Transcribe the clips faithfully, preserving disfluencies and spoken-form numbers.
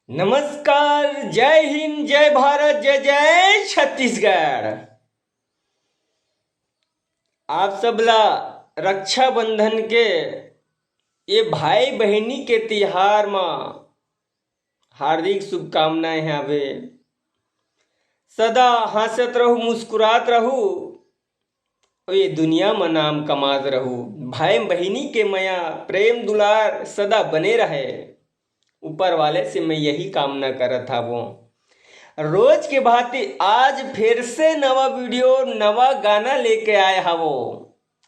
नमस्कार, जय हिंद, जय भारत, जय जय छत्तीसगढ़। आप सब ला रक्षाबंधन के ये भाई बहिनी के तिहार म हार्दिक शुभकामनाएं हावे। सदा हंसत रहू, मुस्कुरात रहू, अउ ये दुनिया म नाम कमात रहू। भाई बहिनी के मया, प्रेम दुलार सदा बने रहे। ऊपर वाले से मैं यही कामना करत हावों। रोज के भांति आज फिर से नवा वीडियो, नवा गाना लेके आए हावों।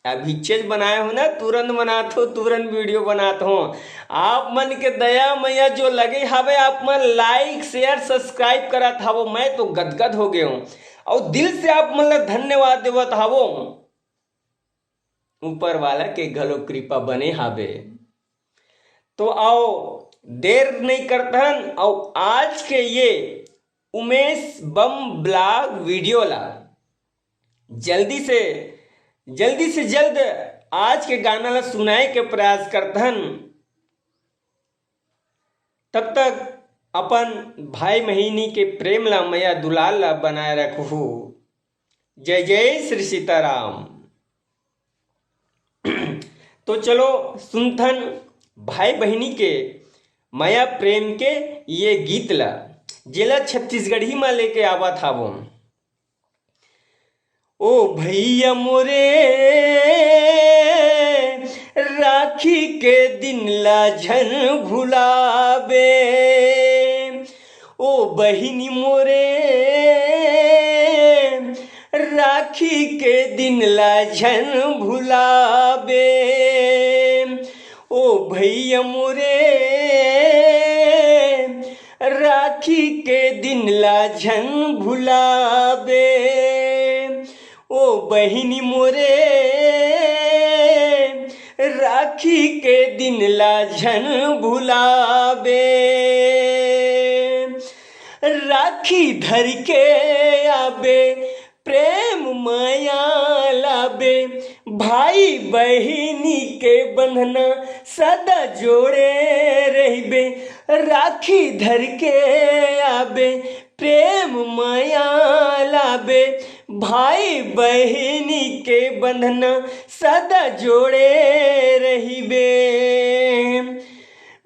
अभी चीज बनाए हो ना, तुरंत बनात हो, तुरंत वीडियो बनात हो। आप मन के दया मया जो लगे हावे, आप मन लाइक, शेयर, सब्सक्राइब करत हावो, मैं तो गदगद हो गए हूँ। अउ दिल से आप मन ला धन्यवाद देवत हावो। ऊपर वाला के घलो कृपा बने हावे। तो आओ, देर नहीं करतन, अउ आज के ये उमेश बम ब्लॉग वीडियो ला जल्दी से, जल्दी से जल्द आज के गाना ला सुनाए के प्रयास करतन। तब तक अपन भाई बहिनी के प्रेम ला, मया दुलार ला बनाए रखहू। जय जय श्री सीताराम। तो चलो सुनथन भाई बहिनी के मया प्रेम के ये गीत ला, जेला छत्तीसगढ़ी मा लेके आवत हावो। ओ भैया मोरे, राखी के दिन ला झन भुलाबे। ओ बहिनी मोरे, राखी के दिन ला झन भुलाबे। ओ भैया मोरे, राखी के दिन ला झन भुलाबे। ओ बहिनी मोरे, राखी के दिन ला झन भुलाबे। राखी धर के आबे, प्रेम मया लाबे, भाई बहिनी के बंधना सदा जोड़े रहिबे। राखी धर के आबे, प्रेम मया लाबे, भाई बहिनी के बंधना सदा जोड़े रहिबे।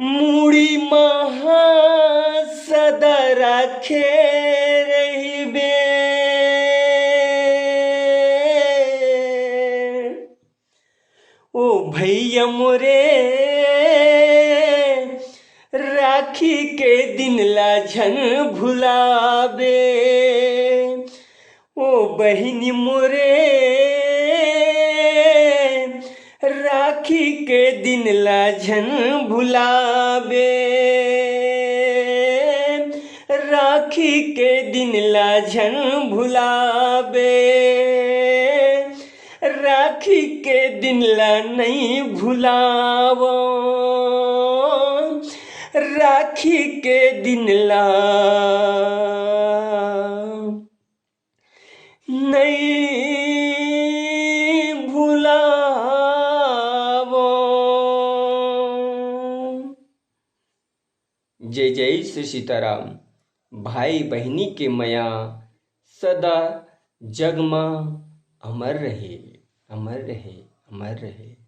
मुड़ी महा सदा राखे रहिबे। ओ भैया मोरे, राखी के दिन ला झन भुलाबे। ओ बहिनी मोरे, राखी के दिन ला झन भुलाबे। राखी के दिन ला झन भुलाबे। राखी के दिन ला नइ भुलावो। राखी के दिन ला नइ भुलावो। जय जय श्री सीताराम। भाई बहिनी के मया सदा जग मा अमर रहे, अमर रहे, अमर रहे।